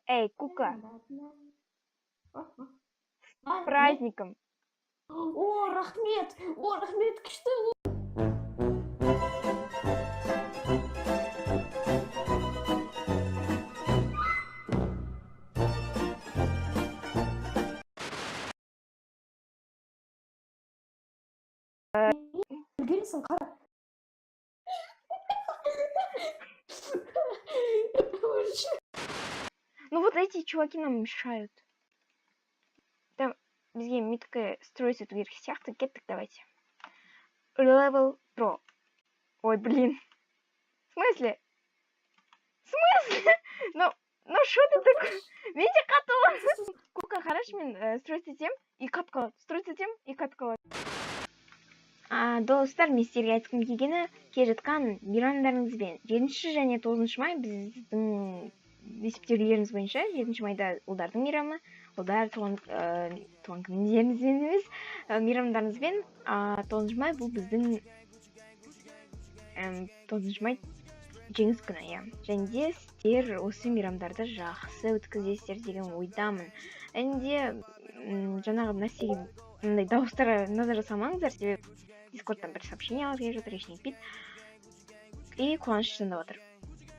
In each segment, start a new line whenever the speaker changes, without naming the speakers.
Эй, Кука, с праздником!
О, рахмет! О, рахмет, күшті! Үлгересің, қара.
Ну вот эти чуваки нам мешают. Там бізге мидке строить ету керек сияқты. Кеттік, давайте. Level Pro. Ой, блин. В смысле? В смысле? Ну что ты такой? Менде қатты. Кука, қарашы, мен строить етемін и қатып қалады. Строить етемін и қатып қалады. А, достар, мен сіздерге айтқым келгені, келе жатқан мейрамдарыңызбен. 7 және 9 май біздің есептеулеріміз бойынша 7 майда ұлдардың мейрамы, ұлдар туған күндеріңізбен емес, мейрамдарыңызбен, а 9 май бұл біздің 9 май жеңіс күні, иә. Және де сіздер осы мейрамдарды жақсы өткізесіздер деген ойдамын. Және де жаңағы нәрсеге мындай дауыстарға назар жасамаңыздар, себебі Дискордтан бір сообщениялар келіп жатыр, ештеңе етпейді. И Қуаныш звондап отыр.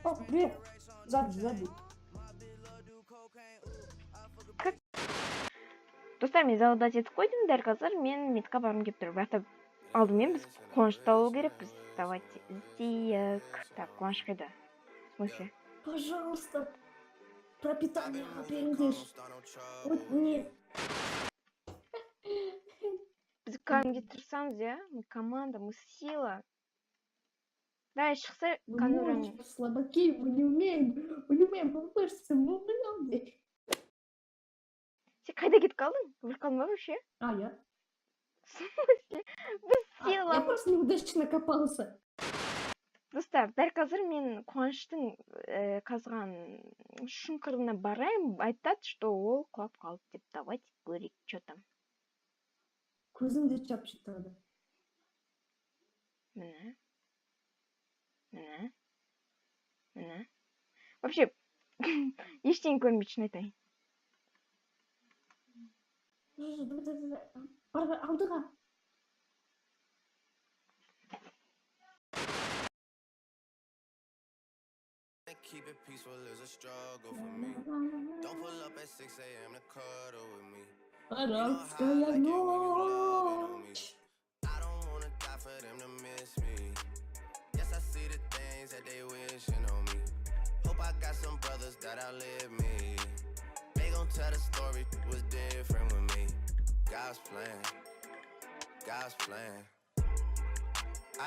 О, привет. Сзади, сзади.
Достар, мен залда етіп қойдым, дәл қазір мен медқа барғым келіп тұр. Бірақ та алдымен біз Қуанышты табу керекпіз. Давайте іздейік. Так, Қуаныш қайда? В смысле?
Пожалуйста, пропитание беріңдер. Вот не.
Біз кәдімгідей тырысамыз, иә? Мы команда, мы сила. Давай, шықса,
Мы
конура.
можем, слабаки, мы не умеем пвпшиться, мы умрем здесь.
Сен қайда кетіп қалдың? Өліп қалдың ба вообще?
А, я?
В смысле? Біз
А, я
сила.
просто неудачно копался.
Достар, дәл қазір мен Қуаныштың қазған шұңқырына барайын, айтады, что ол құлап қалды деп. Давайте көрейік, что там.
Көзімді жапшы тогда.
Міне. Міне. Міне. Вообще, ештеңе көрінбейді, шын айтайын.
Давай, давай, давай. Бар, бар, алдыға.
Keep it peaceful is a struggle for me. Don't pull up at 6 a.m. to cuddle with me.
Арабская ночь.
I don't wanna die for them to miss me. Yes, I see the things that they wishing on me. Hope I got some brothers that outlive me. They gon' tell the story was different with me. God's plan, God's plan.